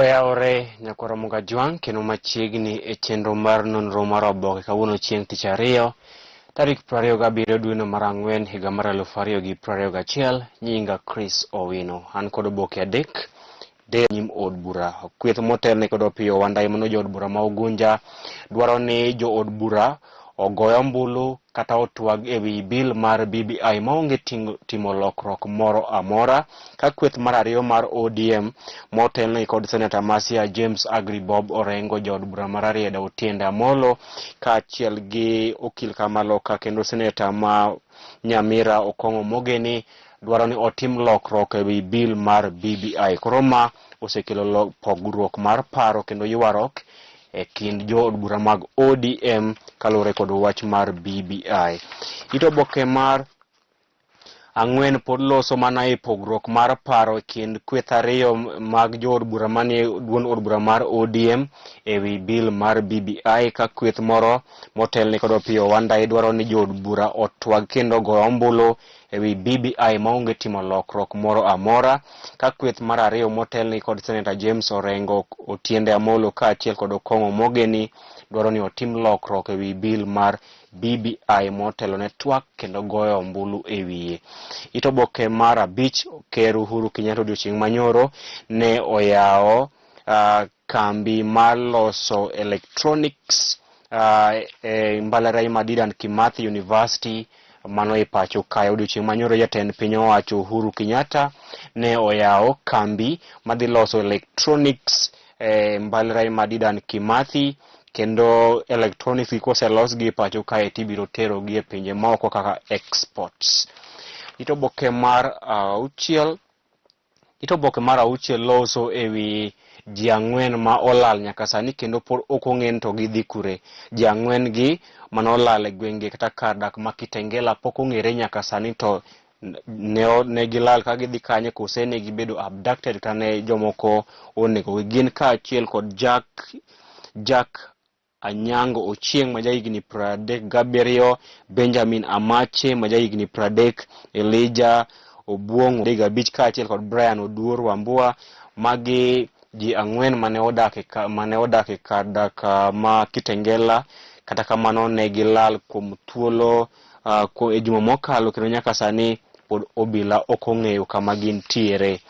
Oyawore nyakwar Ramogi Ajwang' kendo machiegni e chenro mar nonro mar oboke kawuono chieng' tich ariyo tarik 27 dweno mar ang'wen higa mar 2021. Nyinga Chris Owino, an kod oboke adek de nyim od bura. Kweth motelne kod Opiyo Wandayi mano jood bura ma Ugunja dwaro ni jood bura ogoy ombulu kata otwag e wi bill mar BBI maonge timo lokruok moro amora. Ka kweth mar ariyo mar ODM motelne kod Seneta ma Siaya James Agri Bob Orengo, jaod bura ma Rarieda Otiende Amolo kaachiel gi okil Kamaloka kendo Seneta ma Nyamira Okong'o Mogeni dwaro ni otim lokruok e wi bill mar BBI. Koro ma osekelo pogruok mar paro kendo ywaruok e kind jood bura mag ODM kaluwore kod wach mar BBI. It oboke mar ang'wen pod loso mana e pogruok mar paro e kind kweth ariyo mag jood bura manie duond od bura mar ODM e wi bill mar BBI, ka kweth moro motelne kod Opiyo Wandayi dwaro ni jood bura otwag kendo go ombulu e wi BBI maonge timo lokruok moro amora, ka kweth mar ariyo motelne kod Seneta James Orengo, Otiende Amolo kaachiel kod Okong'o Mogeni dwaro ni otim lokruok e wi bill mar BBI motelo ne twak kendo goyo ombulu e wiye. It oboke mar abich, Ker Uhuru Kenyatta odiochieng' manyoro ne oyawo kambi mar loso electronics e mbalariany ma Dedan Kimathi University mano e pacho kae. Odiochieng' manyoro jatend piny owacho Uhuru Kenyatta ne oyawo kambi madhi loso electronics e mbalariany ma Dedan Kimathi, kendo electronics gi koselos gi e pacho kae tibiro tero gi e pinje maoko kaka exports. It oboke mar auchiel, it oboke mar auchiel loso e wi ji ang'wen ma olal nyaka sani kendo pod ok ong'e ni to gidhi kure. Ji ang'wen gi mane olal e gwenge kata kar dak ma Kitengela pok ong'ere nyaka sani to ne gilal ka gidhi kanye kose ne gibedo abducted kata ne jomoko onegogi. Gin kaachiel kod Jack Anyango Ochieng' ma jahigni 37, Benjamin Amache ma jahigni 30, Elijah Obuong'o 35 kaachiel kod Brian Oduor Wambua. Magi ji ang'wen mane odak e kar dak ma Kitengela, kata kamano ne gilal kuom thuolo e juma mokalo kendo nyaka sani pod obila ok ong'eyo kama gintiere.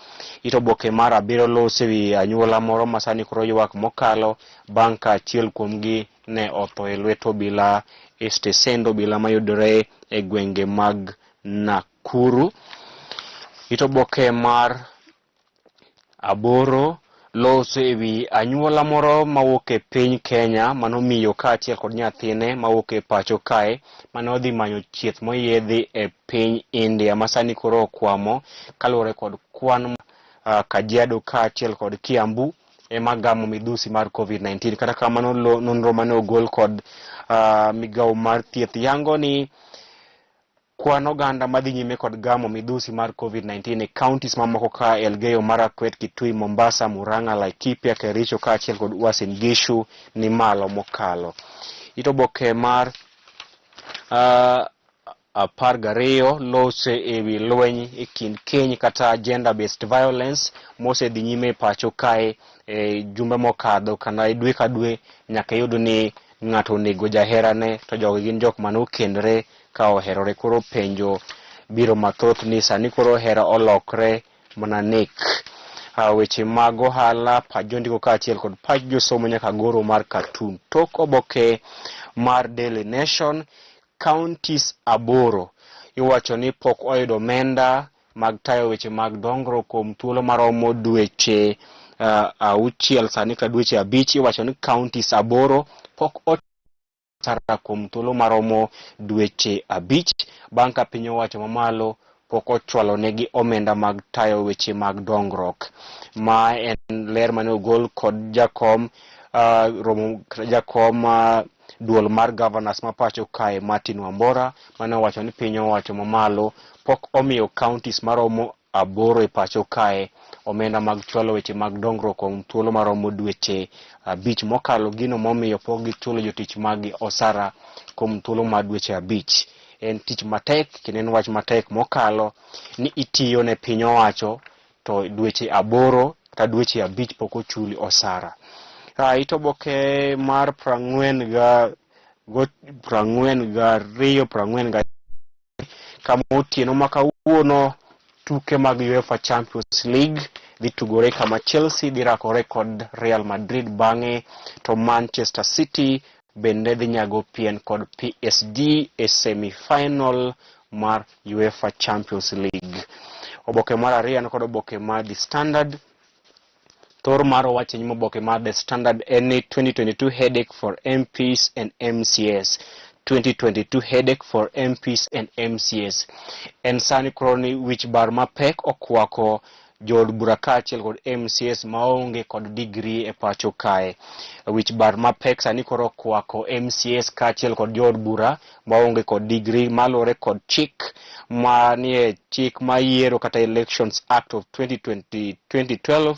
It oboke mar abiriyo loso e wi anyuola moro ma sani koro ywak mokalo bang' ka achiel kuomgi ne otho e lwet obila e stesend obila mayudore e gwenge mag Nakuru. It oboke mar aboro loso e wi anyuola moro mawuok e piny Kenya mano miyo kaachiel kod nyathine mawuok e pacho kae mane odhi manyo chieth moyiedhi e piny India ma sani koro okwamo kaluwore kod kwan Kajiado kaachiel kod Kiambu ema gamo midhusi mar COVID-19. Kata kamano nonro mane ogol kod migawo mar thieth yango ni kwan oganda madhi nyime kod gamo midhusi mar COVID-19 e counties mamoko ka Elgeyo Marakwet, Kitui, Mombasa, Murang'a, Laikipia, Kericho kaachiel kod Uasin Gishu ni malo mokalo. It oboke mar 12 lose e wi lweny e kind keny kata gender based violence mosedhi nyime e pacho kae e jumbe mokadho kana e dwe ka dwe nyaka iyud ni ng'ato onego jaherane to jogi gin jok mane okendre ka oherore. Koro penjo biro mathoth ni sani koro hera olokre mana nek. Weche mag ohala, pach jondiko kaachiel kod pach josomo nyaka goro mar cartoon. Tok oboke mar Daily Nation, counties aboro iwacho ni pok oyudo omenda mag tayo weche mag dongruok kuom thuolo maromo dweche auchiel sani ka dweche abich. Iwacho ni counties aboro pok osara kuom thuolo maromo dweche abich bang' ka piny owacho mamalo pok ochwalo negi omenda mag tayo weche mag dongruok. Ma en ler mane ogol kod jakom romo jakom duol mar governors ma pacho kae Martin Wambora mane owacho ni piny owacho mamalo pok omiyo counties maromo aboro e pacho kae omenda mag chwalo weche mag dongruok kuom thuolo maromo dweche abich mokalo, gino momiyo pok gichulo jotich maggi osara kuom thuolo mar dweche abich. En tich matek kendo en wach matek mokalo ni itiyo ne piny owacho to dweche aboro kata dweche 5 pok ochuli osara. It oboke mar 42 42 kama otieno ma kawuono tuke mag UEFA Champions League dhi tugore kama Chelsea dhi rakore kod Real Madrid, bang'e to Manchester City bende dhi nyago pien kod PSG e semi-final mar UEFA Champions League. Oboke mar ariyo en kod oboke mar The Standard. Thor mar wach e nyim oboke mar The Standard en ni 2022 headache for MPs and MCAs. 2022 headache for MPs and MCAs. En sani koro ni wich bar mapek okwako jood bura kaachiel kod MCAs maonge kod degree e pacho kae. Wich bar mapek sani koro okwako MCAs kaachiel kod jood bura maonge kod degree maluwore kod chik manie chik mayiero kata Elections Act of 2020, 2012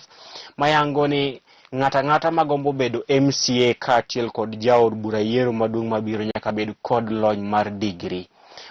mayango ni ng'ato ang'ata magombo bedo MCA kaachiel kod jaod bura yiero maduong' mabiro nyaka bed kod lony mar degree.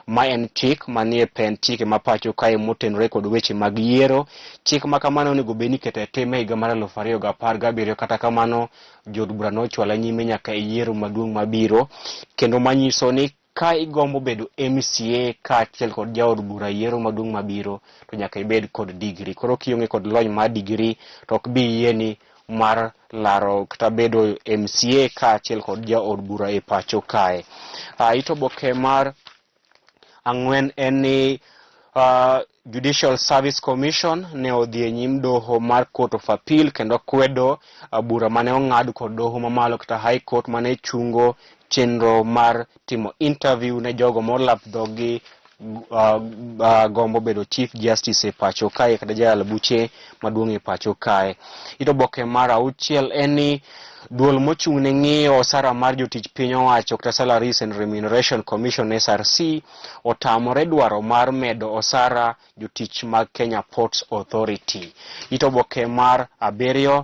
Ma en chik manie pend chike ma pacho kae motenore kod weche mag yiero. Chik ma kamano onego bed ni iketo e tim e higa mar 2017, kata kamano jood bura nochwale nyime nyaka e yiero maduong' mabiro, kendo manyiso ni ka igombo bedo MCA kaachiel kod jaod bura yiero maduong' mabiro to nyaka ibed kod degree. Koro kionge kod lony mar degree to ok bi yieni mar laro kata bedo MCA kaachiel kod jaod bura e pacho kae. It oboke mar 4 en ni Judicial Service Commission ne odhi e nyim doho mar Court of Appeal kendo kwedo bura mane ong'ad kod doho mamalo kata High Court mane chungo chenro mar timo interview ne jogo molap dhogi gombo bedo Chief Justice e pacho kae kata jayal buche maduong' e pacho kae. It oboke mar 6 en ni duol mochung' ne ng'iyo osara mar jotich piny owacho kata Salaries and Remuneration Commission SRC otamore dwaro mar medo osara jotich mag Kenya Ports Authority. It oboke mar 7,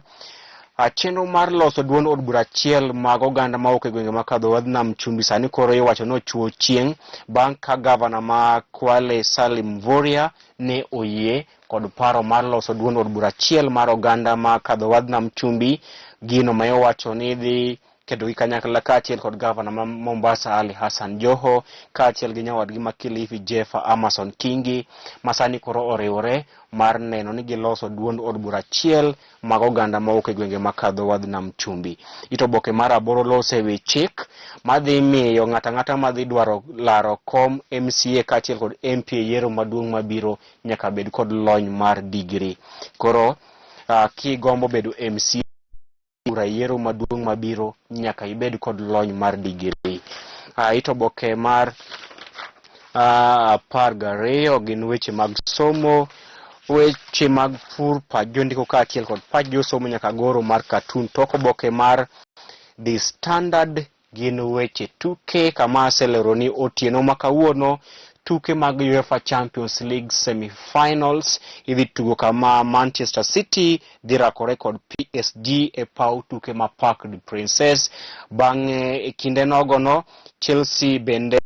chenro mar loso duond od bura achiel mag oganda mawuok e gwenge makadho wadh nam chumbi sani koro iwacho ni ochuo chieng' bang' ka gavana ma Kwale Salim Mvurya ne oyie kod paro mar loso duond od bura achiel mar oganda makadho wadh nam chumbi, gino ma iwacho ni dhi keto gi kanyakla kaachiel kod gavana ma Mombasa Ali Hassan Joho kaachiel gi nyawadgi ma Kilifi Jeffa Amason Kingi ma sani koro oriwore mar neno ni giloso duond od bura achiel mag oganda mawuok e gwenge makadho wadh nam chumbi. It oboke mar 8 loso e wi chik madhi miyo ng'ato ang'ata madhi dwaro laro kom MCA kaachiel kod MP e yiero maduong' mabiro nyaka bed kod lony mar degree. Koro kigombo bedo MCA bura yiero maduong' mabiro nyaka ibed kod lony mar degree. It oboke mar 12 gin weche mag somo, weche mag pur, pach jondiko kaachiel kod pach josomo nyaka goro mar cartoon. Tok oboke mar The Standard gin weche tuke kama aselero ni otieno ma kawuono tuke mag UEFA Champions League semi-finals idhi tugo kama Manchester City dhi rakore kod PSG e paw tuke ma Parc des Princes. Bang'e e kinde nogono Chelsea bende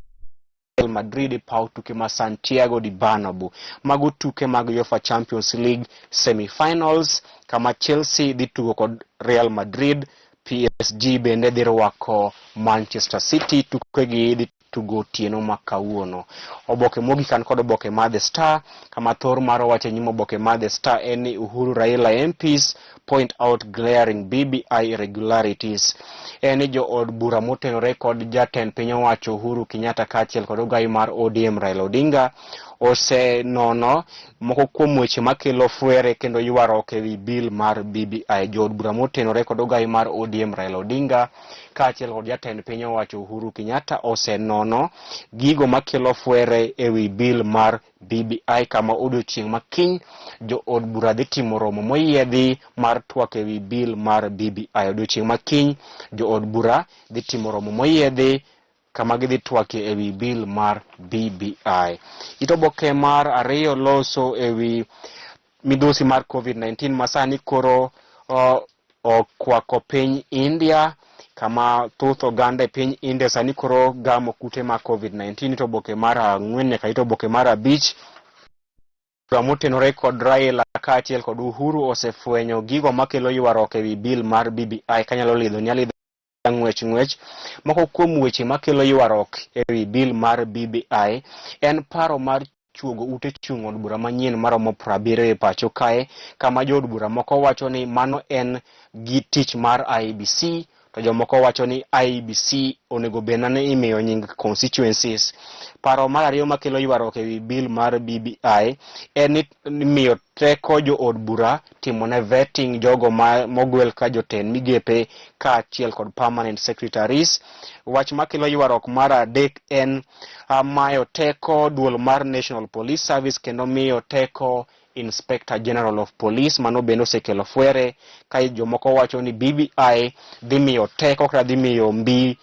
Real Madrid e paw tuke ma Santiago de Bernabeu. Mago tuke mag UEFA Champions League semi-finals kama Chelsea dhi tugo kod Real Madrid, PSG bende dhi rwako Manchester City. Tukegi dhi tugo otieno ma kawuono. Oboke mogik an kod oboke mar The Star kama thor mar wach e nyim oboke mar The Star en ni Uhuru Raila MPs point out glaring BBI irregularities. En ni jood bura motenore kod jatend piny owacho Uhuru Kenyatta kaachiel kod ogai mar ODM Raila Odinga osenono moko kuom weche makelo fwere kendo ywaruok ewi bill mar BBI. Jood bura motenore kod ogai mar ODM Raila Odinga kaachiel kod jatend piny owacho Uhuru Kenyatta osenono gigo makelo fwere ewi bill mar BBI kama odiochieng' ma kiny jood bura dhi timo romo moyiedhi mar twak ewi bill mar BBI. Odiochieng' ma kiny jood bura dhi timo romo moyiedhi kama gidhi twakie ewi bill mar BBI. It oboke mar 2 loso ewi midhusi mar COVID-19 ma sani koro okwako piny India kama thoth oganda e piny India sani koro gamo kute mag COVID-19. It oboke mar 4 nyaka it oboke mar 5 motenore kod Raila kaachiel kod Uhuru osefwenyo gigo makelo ywaruok ewi bill mar BBI. Kanyalo lidho ni alidho ng'wech ng'wech. Moko kuom weche makelo ywaruok ewi bill mar BBI en paro mar chuogo ute chung' od bura manyien maromo 70 e pacho kae, kama jood bura moko wacho ni mano en gi tich mar IEBC, to jomoko wacho ni IEBC onego bed ni imiyo nying constituencies. Paro mar ariyo makelo ywaruok ewi bill mar BBI en ni miyo teko jood bura timo ne vetting jogo ma mogwel ka jotend migepe kaachiel kod permanent secretaries. Wach makelo ywaruok mar adek en mayo teko duol mar National Police Service kendo miyo teko Inspector General of Police. Mano bende osekelo fwere ka jomoko wacho ni BBI dhi miyo teko kata dhi miyo mbi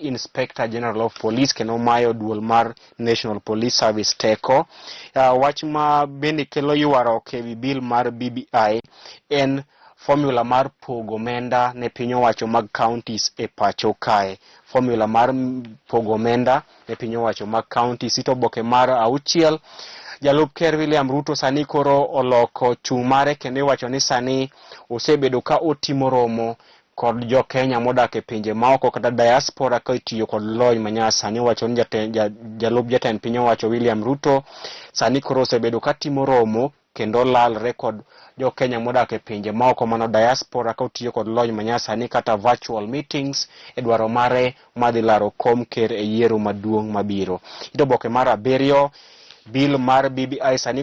Inspector General of Police kendo mayo duol mar National Police Service teko. Wach ma bende kelo ywaruok ewi bill mar BBI en formula mar pogo omenda ne piny owacho mag counties e pacho kae. Formula mar pogo omenda ne piny owacho mag counties. Ito oboke mar 6, jalup ker William Ruto sani koro oloko chung' mare kendo iwacho ni sani osebedo ka otimo romo kod jo Kenya modak e pinje maoko kata diaspora ka itiyo kod lony manyasani. Owacho ni jalup jatend piny owacho William Ruto sani koro osebedo ka timo romo kendo lalre kod jo Kenya modak e pinje maoko, mano diaspora, ka otiyo kod lony manyasani kata virtual meetings e dwaro mare madhi laro kom ker e yiero maduong' mabiro. Ito oboke mar 7, bill mar BBI sani.